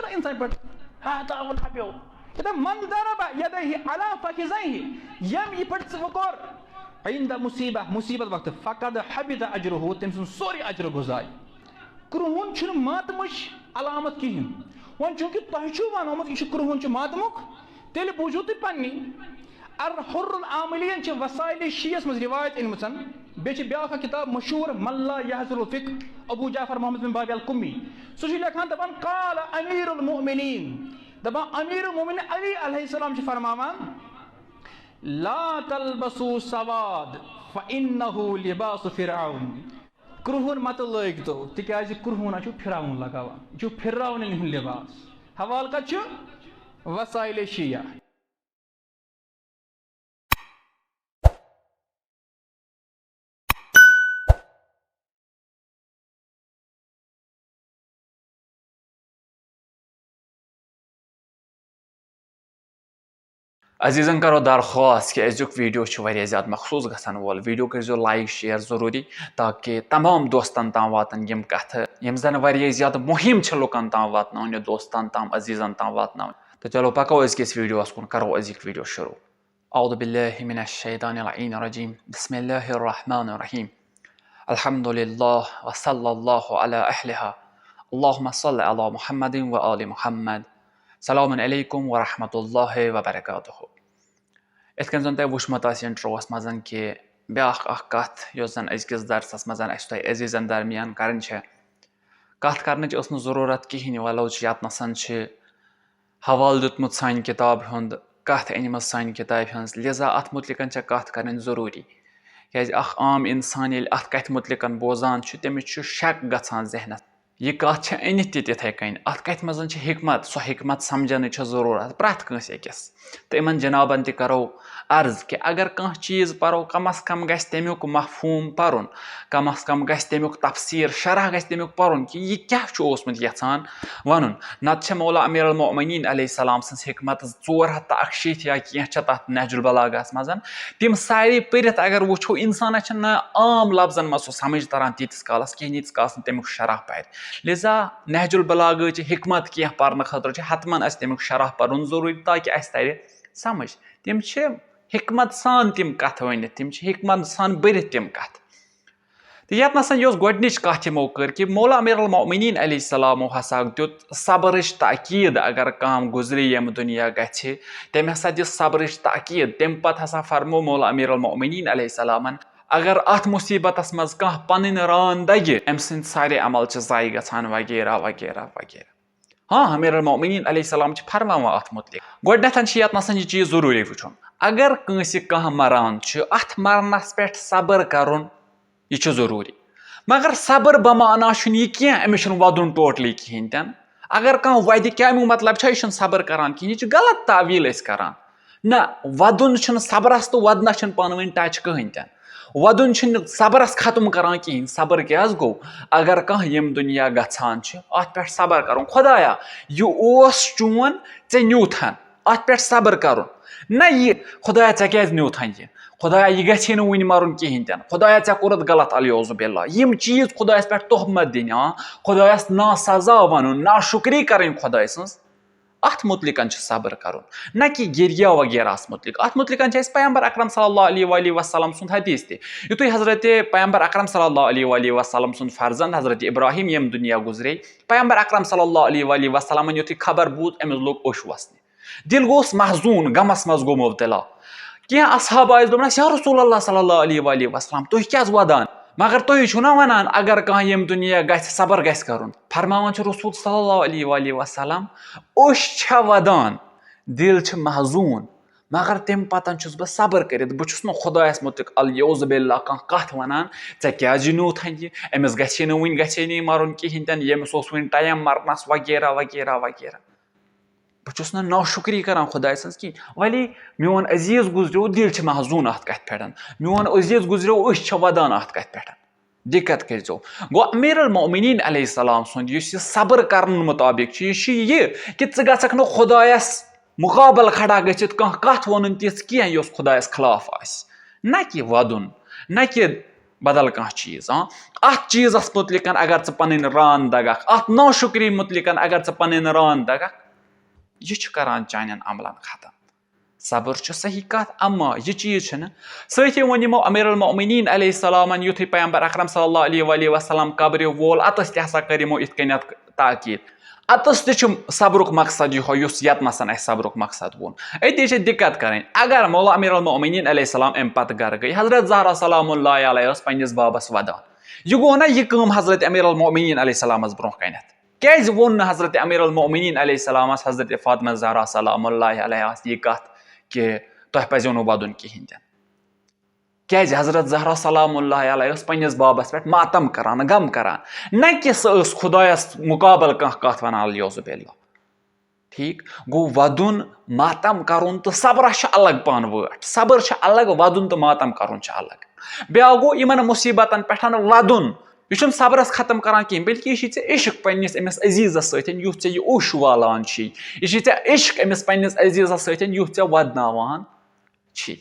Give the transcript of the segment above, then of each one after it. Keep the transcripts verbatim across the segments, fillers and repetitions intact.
انسان پٲٹھۍ ہا تاوُن ہا پیوٚو۔ دَپان، "من ضرب یدیہ علی فخذیہ"، ییٚمۍ یہِ پٲٹھۍ ژٕ وۄنۍ کوٚر، عند مصیبہ، مصیبت وقتہٕ، فقد حبط اجرہ، تٔمۍ سُنٛد سورُے اجر گوٚو ضایع۔ کرٛہُن چھُنہٕ ماتمٕچ علامت کِہیٖنۍ۔ وۄنۍ چوٗنٛکہِ تۄہہِ چھُو وَنومُت یہِ چھُ کرٛہُن چھُ ماتمُک، تیٚلہِ بوٗزِو تُہۍ پنٛنی۔ الحر العاملین چھِ وسائل شیعس منٛز روایت أنمٕژن۔ بیٚیہِ چھِ بیٛاکھ اکھ کِتاب مشہوٗر من لا یحضر الفقہ، ابو جعفر محمد بن بابی القمی۔ سُہ چھُ لیکھان، دَپان، "قال امیر المؤمنین"، دَپان، امیر المؤمنین علی علیہ السلام چھُ فرماوان، "لا تلبسوا سواد فانہ لباس فرعون"۔ کرٛہُن متہٕ لٲگۍ تو، تِکیٛازِ کرٛہُن ہا چھُ فرعون لگاوان، یہِ چھُ فرعونن ہُنٛد لباس۔ حوالہٕ کتھ چھُ؟ وسائل شیعہ۔ عزیزن کرو درخواست کہ أزیُک video چھُ واریاہ زیادٕ مخصوٗص گژھن وول۔ Video کٔرزیو like share ضروٗری، تاکہ تمام دوستن تام واتن یِم کتھٕ، یِم زن واریاہ زیادٕ مُہِم چھِ لُکن تام واتناونہِ، دوستن تام، عزیزن تام واتناونہِ۔ تہٕ چلو پکو أزکِس videoس کُن، کرو أزیُک video شروٗع۔ اعوذ باللہ من الشیطان اللعین الرجیم۔ بسم اللہ الرحمن الرحیم۔ الحمد للہ وصلی اللہ علی اہلہا۔ اللہم صل علی محمد و آل محمد۔ السلام علیکم ورحمۃ اللہ وبرکاتہ۔ یِتھ کٔنۍ زَن تۄہہِ وٕچھمُت آسہِ introوَس منٛز کہِ بیٛاکھ اَکھ کَتھ یۄس زَن أزکِس درسَس منٛز اَسہِ تۄہہِ عزیٖزَن درمیان کَرٕنۍ چھےٚ، کَتھ کَرنٕچ ٲس نہٕ ضروٗرت کِہیٖنۍ، وَلو چھِ یَتنَسَن چھِ حوالہٕ دیُتمُت سانہِ کِتابہِ ہُنٛد، کَتھ أنمٕژ سانہِ کِتابہِ ہٕنٛز، لِذا اَتھ مُتعلِقَن چھےٚ کَتھ کَرٕنۍ ضروٗری۔ کیٛازِ اَکھ عام اِنسان ییٚلہِ اَتھ کَتھِ مُتعلِقَن بوزان چھُ، تٔمِس چھُ شک گژھان ذہنَس، یہِ کَتھ چھےٚ أنِتھ تہِ تِتھَے کٔنۍ، اَتھ کَتھِ منٛز چھِ حکمت، سۄ حکمت سَمجھنٕچ چھےٚ ضروٗرت پرٛٮ۪تھ کٲنٛسہِ أکِس۔ تہٕ یِمَن جِنابَن تہِ کَرو عرض کہِ اگر کانٛہہ چیٖز پَرو، کم از کم گژھِ تَمیُک مفہوٗم پَرُن، کم از کم گژھِ تَمیُک تفسیٖر، شرح گژھِ تَمیُک پَرُن کہِ یہِ کیٛاہ چھُ اوسمُت یَژھان وَنُن۔ نَتہٕ چھےٚ مولا امیر المؤمنین علیہ السلام سٕنٛز حکمت ژور ہَتھ تہٕ اَکشیٖتھ یا کینٛہہ چھےٚ تَتھ نہج البلاغہَس منٛز۔ تِم سارے پٔرِتھ اگر وٕچھو، اِنسانَس چھِنہٕ عام لفظن منٛز سُہ سَمٕجھ تَران تیٖتِس کالَس کِہیٖنۍ، ییٖتِس کالَس نہٕ تَمیُک شرح پَرِ۔ لِذا نہج البلاغہٕچ حکمت کینٛہہ پَرنہٕ خٲطرٕ چھِ حتماً اَسہِ تَمیُک شرح پَرُن ضروٗری، تاکہِ اَسہِ تَرِ سَمٕجھ۔ تِم چھِ حکمت سان تِم کَتھٕ ؤنِتھ، تِم چھِ حکمت سان بٔرِتھ تِم کَتھٕ۔ تہٕ یَتھ نَسَن یۄس گۄڈٕنِچ کَتھ یِمو کٔر کہِ مولا امیر المؤمنین علیہ السلامو ہسا دیُت صبرٕچ تاکید، اگر کانٛہہ گُزرِ ییٚمہِ دُنیا گژھِ، تٔمۍ ہسا دِژ صبرٕچ تاکید۔ تَمہِ پتہٕ ہسا فرموو مولا امیر المؤمنین علیہ السلامن، اگر اَتھ مُصیٖبتَس منٛز کانٛہہ پَنٕنۍ ران دَگہِ، أمۍ سٕنٛدۍ سارے عمل چھِ ضایع گژھان، وغیرہ وغیرہ وغیرہ۔ ہاں، امیر المؤمنین علیہ السلام چھِ فرماوان اَتھ مُتعلِق۔ گۄڈٕنٮ۪تھ چھِ یَتھ نَسَن یہِ چیٖز ضروٗری وٕچھُن، اگر کٲنٛسہِ کانٛہہ مَران چھُ، اَتھ مَرنَس پٮ۪ٹھ صبر کَرُن، یہِ چھُ ضروٗری۔ مگر صبر بمعنا چھُنہٕ یہِ کینٛہہ، أمِس چھُنہٕ وَدُن totally کِہیٖنۍ تہِ نہٕ۔ اگر کانٛہہ وَدِ، کیٛاہ اَمیُک مطلب چھا یہِ چھُنہٕ صبر کَران کِہیٖنۍ؟ یہِ چھُ غلط تعویٖل أسۍ کَران۔ نہ، وَدُن چھُنہٕ صبرَس تہٕ وَدنَس چھُنہٕ پانہٕ ؤنۍ touch کٕہٕنۍ تہِ نہٕ۔ وَدُن چھُنہٕ صبرَس ختم کَران کِہیٖنۍ۔ صبر کیٛاہ حظ گوٚو؟ اگر کانٛہہ ییٚمہِ دُنیا گژھان چھُ، اَتھ پٮ۪ٹھ صبر کَرُن۔ خۄدایا، یہِ اوس چون، ژےٚ نیوٗتھَن۔ اَتھ پٮ۪ٹھ صبر کَرُن۔ نہ یہِ، خۄدایا، ژےٚ کیٛازِ نیوٗتھَن یہِ؟ خۄدایا، یہِ گژھِ ہے نہٕ وٕنہِ مَرُن کِہیٖنۍ تہِ نہٕ۔ خۄدایا، ژےٚ کوٚرُتھ غلط، العیاذ باللہ۔ یِم چیٖز خۄدایَس پٮ۪ٹھ تہمت دِنۍ، آ، خۄدایَس ناسزا وَنُن، ناشُکری کَرٕنۍ خۄداے سٕنٛز۔ اَتھ مُتعلِقَن چھُ صبر کَرُن، نہ کہِ گِریا وغیرہَس مُتعلِق۔ اَتھ مُتعلِقَن چھِ اَسہِ پیغمبر اکرم صلی اللہ علیہ وآلہ وسلم سُنٛد حدیث تہِ۔ یُتھُے حضرت پیغمبر اکرم صلی اللہ علیہ وآلہ وسلم سُنٛد فرزند حضرت ابراہیم ییٚمہِ دُنیا گُزرے، پیغمبر اکرم صلی اللہ علیہ وآلہ وسلمن یُتھُے خبر بوٗز، أمِس لوٚگ اوٚش وَسنہِ۔ دِل گوٚوُس محزوٗن، غمَس منٛز گوٚو مُبتلا۔ کینٛہہ اصحاب آیَس، دوٚپنَس، "یا رسول اللہ صلی اللہ علیہ وآلہ وسلم، تُہۍ کیٛازِ وَدان؟ مگر تُہۍ چھِو نا وَنان، اگر کانٛہہ ییٚمہِ دُنیا گژھِ، صبر گژھِ کَرُن؟" فرماوان چھُ رسول صلی اللہ علیہ وآلہ وسلم، "اوٚش چھےٚ وَدان، دِل چھِ محزوٗن، مگر تَمہِ پَتَن چھُس بہٕ صبر کٔرِتھ۔ بہٕ چھُس نہٕ خۄدایَس مُتعلِق العیاذ باللہ کانٛہہ کَتھ وَنان، ژےٚ کیٛازِ نیوٗتھ یہِ؟ أمِس گژھِ ہے نہٕ وٕنہِ، گژھِ ہے نہٕ یہِ مَرُن کِہیٖنۍ تہِ نہٕ، ییٚمِس اوس وٕنہِ time مَرنَس"، وغیرہ وغیرہ وغیرہ۔ بہٕ چھُس نہٕ ناشُکری کران خۄداے سٕنٛز کِہیٖنۍ۔ ولی میون عزیٖز گُزریو، دِل چھِ محزوٗن اَتھ کَتھِ پٮ۪ٹھ۔ میون عزیٖز گُزریو، أچھ چھےٚ وَدان اَتھ کَتھِ پٮ۪ٹھ۔ دِقت کٔرۍزیو۔ گوٚو، امیر المؤمنین علیہ السلام سُنٛد یُس یہِ صبر کرنہٕ مُطابق چھُ، یہِ چھُ یہِ کہِ ژٕ گژھکھ نہٕ خۄدایَس مُقابل کھڑا گٔژھِتھ کانٛہہ کَتھ وَنُن تِژھ کینٛہہ، یۄس خۄدایَس خلاف آسہِ۔ نہ کہِ وَدُن، نہ کہِ بدل کانٛہہ چیٖز۔ ہاں، اَتھ چیٖزَس مُتعلِقَن اگر ژٕ پَنٕنۍ ران دَگَکھ، اَتھ ناشُکری مُتعلِقَن اگر ژٕ پَنٕنۍ ران دَگَکھ، یہِ چھُ کَران چانٮ۪ن عملَن ختم۔ صبر چھُ صحیح کَتھ، اما یہِ چیٖز چھُنہٕ۔ سۭتی ووٚن یِمو امیر المؤمنین علیہ السلامن، یُتھُے پیغمبر اکرم صلی اللہ علیہ وآلہ وسلم قبرِ وول، اَتَس تہِ ہسا کٔر یِمو یِتھ کٔنٮ۪تھ تاکید۔ اَتَس تہِ چھُ صبرُک مقصد یِہوٚے، یُس یَتنَسَن اَسہِ صبرُک مقصد ووٚن۔ أتی چھِ دِقت کَرٕنۍ۔ اگر مولا امیر المؤمنین علیہ السلام اَمہِ پتہٕ گرٕ گٔے، حضرت زہرا سلام اللہ علیہ ٲس پنٛنِس بابَس وَدان، یہِ گوٚو نہ یہِ کٲم حضرت امیر المؤمنین علیہ السلامَس برونٛہہ کَنٮ۪تھ؟ کیٛازِ ووٚن نہٕ حضرت امیر المؤمنین علیہ السلامَس حضرت فاطمہ زہرا سلام اللہ علیہَس یہِ کَتھ کہِ تۄہہِ پَزیو نہٕ وَدُن کِہیٖنۍ تہِ نہٕ؟ کیٛازِ حضرت زہرا سلام اللہ علیہَ ٲس پنٛنِس بابَس پٮ۪ٹھ ماتم کران، غم کران، نہ کہِ سۄ ٲس خۄدایَس مُقابل کانٛہہ کَتھ وَنان، العیاذ باللہ۔ ٹھیٖک گوٚو، وَدُن، ماتم کَرُن تہٕ صبرَس چھِ الگ پانہٕ وٲٹھ۔ صبر چھِ الگ، وَدُن تہٕ ماتم کَرُن چھِ الگ۔ بیٛاکھ گوٚو، یِمَن مُصیٖبتَن پٮ۪ٹھ وَدُن، یہِ چھُنہٕ صبرَس ختم کران کِہیٖنۍ، بلکہِ یہِ چھِ ژےٚ عشق پنٛنِس أمِس عزیٖزَس سۭتۍ، یُتھ ژےٚ یہِ اوٚش والان چھِ، یہِ چھِ ژےٚ عشق أمِس پنٛنِس عزیٖزَس سۭتۍ، یُتھ ژےٚ وَدناوان چھِ۔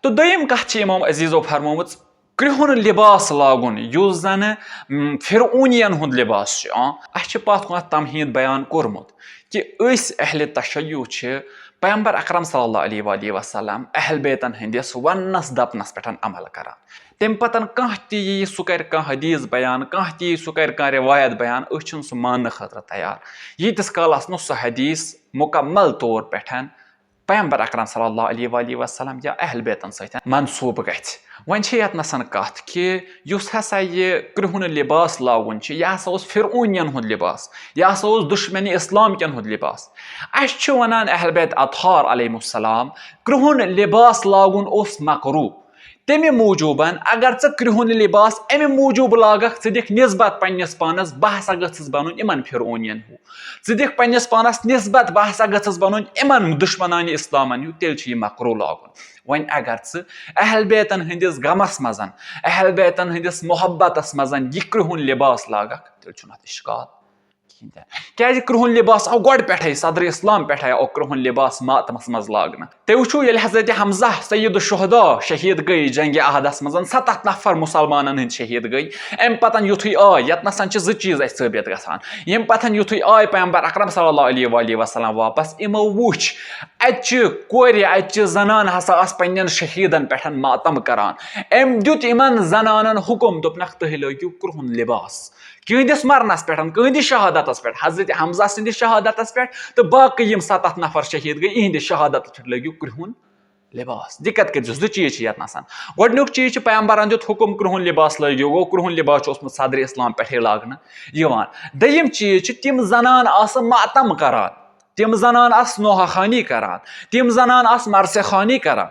تہٕ دوٚیِم کَتھ چھِ اِمام عزیٖزو فرمٲومٕژ، کرٛہُن لِباس لاگُن، یُس زَنہٕ، م، فرعونین ہُنٛد لِباس چھُ۔ آ، اَسہِ چھِ پَتھ کُنَتھ تمہیٖد بیان کوٚرمُت کہِ أسۍ اہلِ تشیع چھِ پیغمبر اکرم صلی اللہ علیہ وآلہ وسلم اہل بیتَن ہٕنٛدِس وَننَس دَپنَس پٮ۪ٹھ عمل کران۔ تَمہِ پَتَن کانٛہہ تہِ یی، سُہ کَرِ کانٛہہ حدیث بیان، کانٛہہ تہِ یی، سُہ کَرِ کانٛہہ رِوایت بیان، أسۍ چھِنہٕ سُہ ماننہٕ خٲطرٕ تیار، ییٖتِس کالَس نہٕ سُہ حدیث مُکمل طور پٮ۪ٹھ پیغمبر اکرم صلی اللہ علیہ وآلہ وسلم یا اہل بیتن سۭتۍ منسوب گژھِ۔ وۄنۍ چھِ یتنَسَن کتھ کہِ یُس ہسا یہِ کرٛہُن لباس لاگُن چھُ، یہِ ہسا اوس فرعونین ہُنٛد لباس، یہِ ہسا اوس دشمن اسلام کٮ۪ن ہُنٛد لباس۔ اَسہِ چھُ ونان اہل بیت اطہار علیہم السلام، کرٛہُن لباس لاگُن اوس مکروہ۔ تمہِ موٗجوٗبن اگر ژٕ کرٛہُن لباس امہِ موٗجوٗب لاگکھ، ژٕ دِکھ نسبت پننِس پانس، بہٕ ہسا گٔژھٕس بنُن یِمن فرعونین ہیوٗ۔ ژٕ دِکھ پننِس پانس نسبت، بہٕ ہسا گٔژھٕس بنُن یِمن دشمنانِ اسلامن ہیوٗ، تیٚلہِ چھُ یہِ مکروہ لاگُن۔ وۄنۍ اگر ژٕ اہل بیتن ہٕنٛدِس غمس منٛز، اہل بیتن ہٕنٛدِس محبتس منٛز یہِ کرٛہُن لباس لاگکھ، تیٚلہِ چھُنہٕ اتھ اشکال کِہیٖنۍ تہِ۔ کیٛازِ کرٛہُن لباس آو گۄڈٕ پٮ۪ٹھَے، صدر اسلام پٮ۪ٹھَے آو کرٛہُن لباس ماتمس منٛز لاگنہٕ۔ تُہۍ وٕچھِو، ییٚلہِ حضرت حمزہ سید الشہداء شہیٖد گٔے جنگِ احدس منٛز، ستتھ نفر مسلمانن ہٕنٛدۍ شہیٖد گٔے۔ اَمہِ پتن یُتھُے آے، یتنَسَن چھِ زٕ چیٖز اَسہِ ثٲبت گژھان۔ ییٚمہِ پتن یُتھُے آے پیغمبر اکرم صلی اللہ علیہ وآلہ وسلم واپس، یِمو وٕچھ اَتہِ چہِ کورِ، اَتہِ چہِ زنان ہسا آسہٕ پننٮ۪ن شہیٖدن پٮ۪ٹھ ماتم کران۔ أمۍ دیُت یِمن زنانن حُکم، دوٚپنکھ، تُہۍ لٲگِو کرٛہُن لباس۔ کِہنٛدِس مرنس پٮ۪ٹھ، کِہنٛدِس شہادتس پٮ۪ٹھ، حضرت حمزہ سٕنٛدِس شہادتس پٮ۪ٹھ تہٕ باقٕے یِم ستتھ نفر شہیٖد گٔے، یِہنٛدِس شہادتس پٮ۪ٹھ لٲگِو کرٛہُن لباس۔ دِقت کٔرۍزیو، زٕ چیٖز چھِ یتنَسَن۔ گۄڈٕنیُک چیٖز چھُ پیغمبرن دیُت حُکم، کرٛہُن لباس لٲگِو، گوٚو کرٛہُن لباس چھُ اوسمُت صدرِ اسلام پٮ۪ٹھَے لاگنہٕ یِوان۔ دوٚیِم چیٖز چھِ، تِم زنان آسہٕ ماتم کران، تِم زنان آسہٕ نوحہ خوانی کران، تِم زنان آسہٕ مرثیہ خوانی کران۔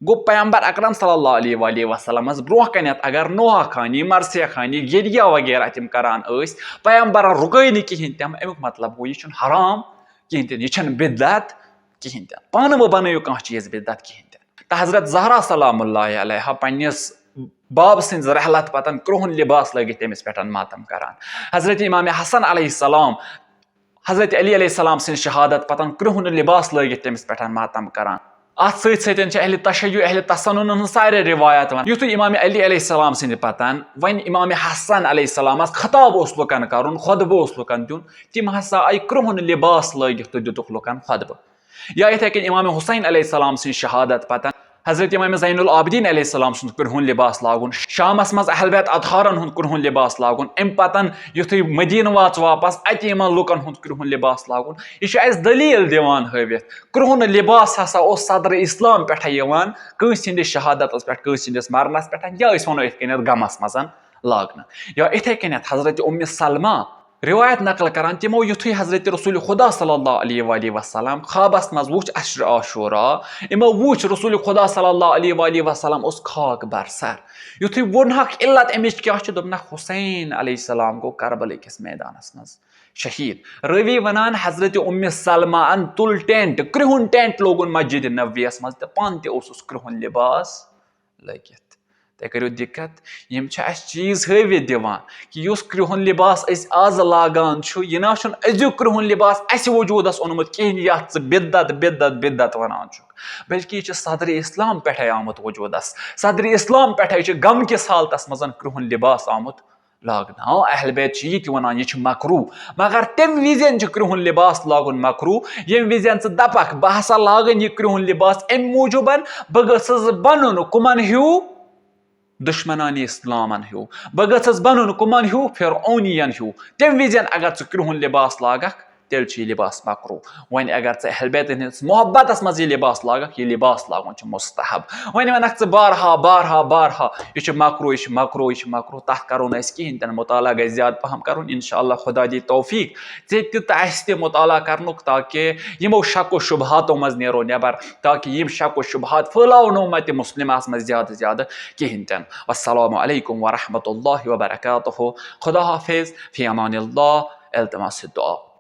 گوٚو، پیغمبر اکرم صلی اللہ علیہ وآلہ وسلمس برونٛہہ کنٮ۪تھ اگر نوحہ خوانی، مرثیہ خوانی، گریہ وغیرہ تِم کران ٲسۍ، پیغمبرن رُکٲے نہٕ کِہینۍ تہِ۔ امیُک مطلب گوٚو، یہِ چھُنہٕ حرام کِہینۍ تہِ نہٕ، یہِ چھَنہٕ بدعت کِہینۍ تہِ نہٕ۔ پانہٕ مہٕ بنٲیِو کانٛہہ چیٖز بدعت کِہینۍ تہِ نہٕ۔ تہٕ حضرت زہرا سلام اللہ علیہا پننِس باب سٕنٛز رحلت پتن کرٛہُن لباس لٲگِتھ تٔمِس پٮ۪ٹھ ماتم کران۔ حضرت امام حسن علیہ السلام، حضرت علی علیہ السلام سٕنٛز شہادت پتن کرٛہُن لباس لٲگِتھ تٔمِس پٮ۪ٹھ ماتم کران۔ اتھ سۭتۍ سۭتۍ چھِ اہل تشیع، اہل تسنن ہٕنٛز سارے روایات ونان۔ یُتھُے امام علی علیہ السلام سٕنٛدِ پتن وۄنۍ امام حسن علیہ السلامس خطاب اوس لُکن کرُن، خطبہٕ اوس لُکن دیُن، تِم ہسا آیہِ کرٛہُن لباس لٲگِتھ تہٕ دِتُکھ لُکن خطبہٕ۔ یا یِتھے کٔنۍ امام حسین علیہ السلام سٕنٛز شہادت پتن حضرت امام زین العابدین علیہ السلام سُنٛد کرٛہُن لباس لاگُن۔ شامس منٛز اہل بیت اطہارن ہُنٛد کرٛہُن لباس لاگُن۔ امہِ پتن یُتھُے مدینہٕ واژ واپس، اتہِ یِمن لُکن ہُنٛد کرٛہُن لباس لاگُن۔ یہِ چھُ اسہِ دلیل دِوان ہٲوِتھ، کرٛہُن لباس ہسا اوس صدر اسلام پٮ۪ٹھے یِوان کٲنٛسہِ ہٕنٛدِس شہادتس پٮ۪ٹھ، کٲنٛسہِ ہٕنٛدِس مرنس پٮ۪ٹھ، یا أسۍ ونو یِتھ کٔنٮ۪تھ غمس منٛز لاگنہٕ۔ یا یِتھے کٔنٮ۪تھ حضرت ام سلمہ، روایت نقل کران، تِمو یُتھُے حضرت رسول خدا صلی اللہ علیہ وآلہ وسلم خوابس منٛز وُچھ عشر عاشورا، یِمو وُچھ رسول خدا صلی اللہ علیہ وآلہ وسلم اوس خاک برسر۔ یُتھُے ووٚنہکھ علت اَمِچ کیٛاہ چھِ، دوٚپنکھ حسین علیہ السلام گوٚو کربلہٕ کِس میدانس منٛز شہیٖد۔ رٲوی ونان، حضرت ام سلمہ ان تُل ٹینٹ، کرٛہُن ٹینٹ لوگُن مسجد نبویس منٛز تہٕ پانہٕ تہِ اوسُس کرٛہُن لباس لٲگِتھ۔ تُہۍ کٔرِو دِقت، یِم چھِ اَسہِ چیٖز ہٲوِتھ دِوان کہِ یُس کرٛہُن لِباس أسۍ آز لاگان چھُ، یہِ نہ چھُنہٕ أزیُک کرٛہُن لِباس اَسہِ وجوٗدَس اوٚنمُت کِہیٖنۍ، یَتھ ژٕ بِدعت، بِدعت، بِدعت وَنان چھُکھ، بلکہِ یہِ چھُ صدرِ اسلام پٮ۪ٹھَے آمُت وجوٗدَس۔ صدرِ اسلام پٮ۪ٹھَے چھُ غم کِس حالتَس منٛز کرٛہُن لِباس آمُت لاگنہٕ۔ ہاں، اہل بیت چھِ یہِ تہِ وَنان، یہِ چھُ مکروہ، مگر تَمہِ وِزٮ۪ن چھُ کرٛہُن لِباس لاگُن مکروہ، ییٚمہِ وِزٮ۪ن ژٕ دَپَکھ، بہٕ ہسا لاگَن یہِ کرٛہُن لِباس اَمہِ موٗجوٗبَن، بہٕ گٔژھٕس بَنُن کُمَن ہیوٗ؟ دُشمنانِ اسلامَن ہیوٗ۔ بہٕ گٔژھٕس بَنُن کُمَن ہیوٗ؟ فرعونیَن ہیوٗ۔ تَمہِ وِزٮ۪ن اگر ژٕ کرٛہُن لِباس لاگَکھ، تیٚلہِ چھُ یہِ لِباس مکروہ۔ وۄنۍ اگر ژٕ اہل بیتَن ہٕنٛدِس محبتَس منٛز یہِ لِباس لاگَکھ، یہِ لِباس لاگُن چھُ مستحب۔ وۄنۍ وَنَکھ ژٕ بارہا، بارہا، بارہا، یہِ چھُ مکروہ، یہِ چھُ مکروہ، یہِ چھُ مکروہ، تَتھ کَرو نہٕ أسۍ کِہیٖنۍ تہِ نہٕ، مُطالعہ گژھِ زیادٕ پَہَم کَرُن۔ اِنشاء اللہ خۄدا دی توفیٖق ژےٚ تہِ تہٕ اَسہِ تہِ مُطالعہ کَرنُک، تاکہِ یِمو شک و شُبہاتو منٛز نیرو نٮ۪بَر، تاکہِ یِم شک و شُبہات پھٲلاوو نہٕ اُمتِ مُسلِمَس منٛز زیادٕ زیادٕ کِہیٖنۍ تہِ نہٕ۔ والسلام علیکم ورحمۃ اللہ وبرکاتہ۔ خدا حافظ، فی امان اللہ، التماس دعا۔